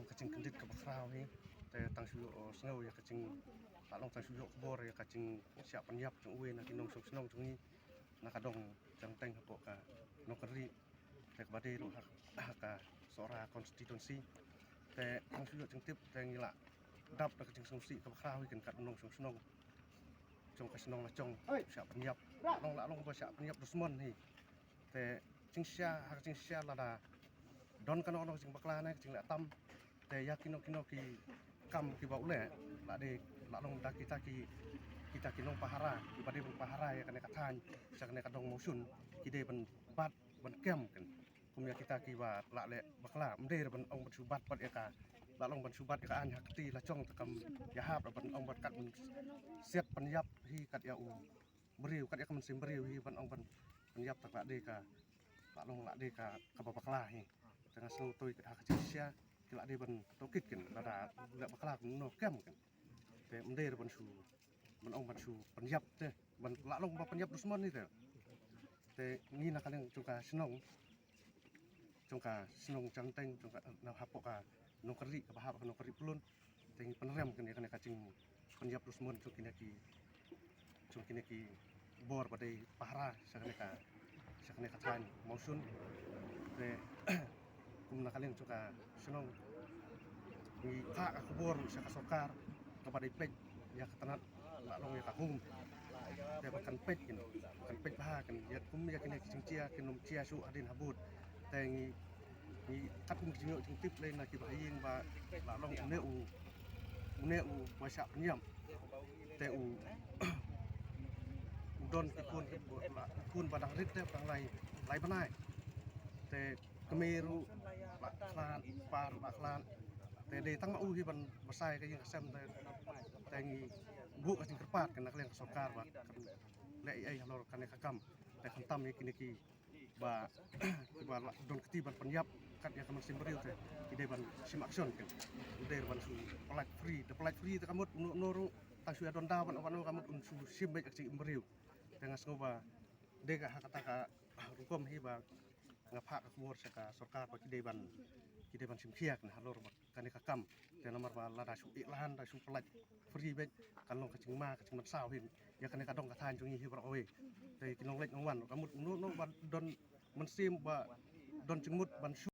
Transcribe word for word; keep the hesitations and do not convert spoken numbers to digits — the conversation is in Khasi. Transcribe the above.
Ka jingkyndit kaba khraw hi, te tang shu ïoh, uh, sngew ïa ka jing, ka long tang shu ïoh khubor ïa ka jingshah pynïap jong uwei na ki nongshong shnong jong ngi, na ka dong Jrong Teng hapoh ka Nongkynrih, te kaba dei ruh ha, ha ka Sohra constituency. Te tang shu ïoh jingtip te ngi la dap da ka jingsngewsih kaba khraw hi kan kat u nongshong shnong jong ka shnong la jong shah pynïap, la long, la long ba shah pynïap dusmon hi. Te jingshisha, ha ka jingshisha lada don kano kano ka jingbakla ne ka jingleh tam, te ïa kino kino ki kam kiba u leh, la dei, la long da kita ki, kita ki nongpahara kiba dei ban pahara ïa kane ka thaiñ, sha kane ka dong Mawshun, ki dei ban bat ban kem kan. Kum ïa kita kiba la leh bakla, ym dei ban ong ban shu bat pat ïa ka, la long ban shu bat ïa ka aiñ ha kti la jong, te kam ïahap ban ong ban kat ban siat pynïap hi kat ïa u briew, kat ïa ka mynsiem briew hi ban ong ban pynïap, te ka la dei ka, la long la dei ka, kaba bakla hi. Te nga sngew tui ha ka jingshisha ki la dei ban tohkit kan, lada leh bakla kumno kem kan. Te ym dei ban shu, ban ong ban shu pynïap te, ban la long ba pynïap dusmon hi te. Te ngi na ka liang jong ka shnong, jong ka shnong Jrong Teng, jong ka, na hapoh ka Nongkynrih, kaba hap ha Nongkynrih Pyllun, te ngi pynrem kan ïa kane ka jingpynïap dusmon jong kine ki, jong kine ki bor ba dei pahara sha kane ka, sha kane ka thaiñ Mawshun. Te kum na ka liang jong ka shnong ngi phah ka khubor sha ka sorkar kaba dei peit ïa ka tnat, la long ïa ka home, te ba kan peit kan, ba kan peit bha kan ïa kum ïa kine ki jingjia kin ym jia shuh hadien habud. Te ngi, ngi kat kum ki jingïoh jingtip lei na kiba ha ïing ba la long une u, une u ba shah pynïap, te u, u don ki khun, ki khun ba dang rit te ba dang lai, lai bnai. Te kmie ruh la khlad, kpa ruh la khlad. Te dei tang ma u hi ban basai ka ïing ka sem te, te ngi buh ka jingkyrpad kan na ka liang ka sorkar ba kan leh ei ei halor kane ka kam. Te khamtam ïa kine ki ba, ba la don kti ban pynïap kat ïa ka mynsiem briew te ki dei ban shim action kan. Ki dei ban shu pynlait free, da pynlait free te ka mut uno uno ruh tang shu ïa don daw ban wan ka mut un shu shim beit ïa ka jingim briew. Te nga sngew ba dei ka ha kata ka rukom hi ba nga phah ka khubor sha ka sorkar ba ki dei ban, ki dei ban shim khia kan halor ba kane ka kam. Te namar ba lada shu ïeh lan da shu pynlait free beit kan long ka jingma ka jingmynsaw hi ïa kane ka dong ka thaiñ jong ngi hi baroh kawei. Te ki nongleit nongwan ka mut uno uno ba don mynsiem ba don jingmut ban shu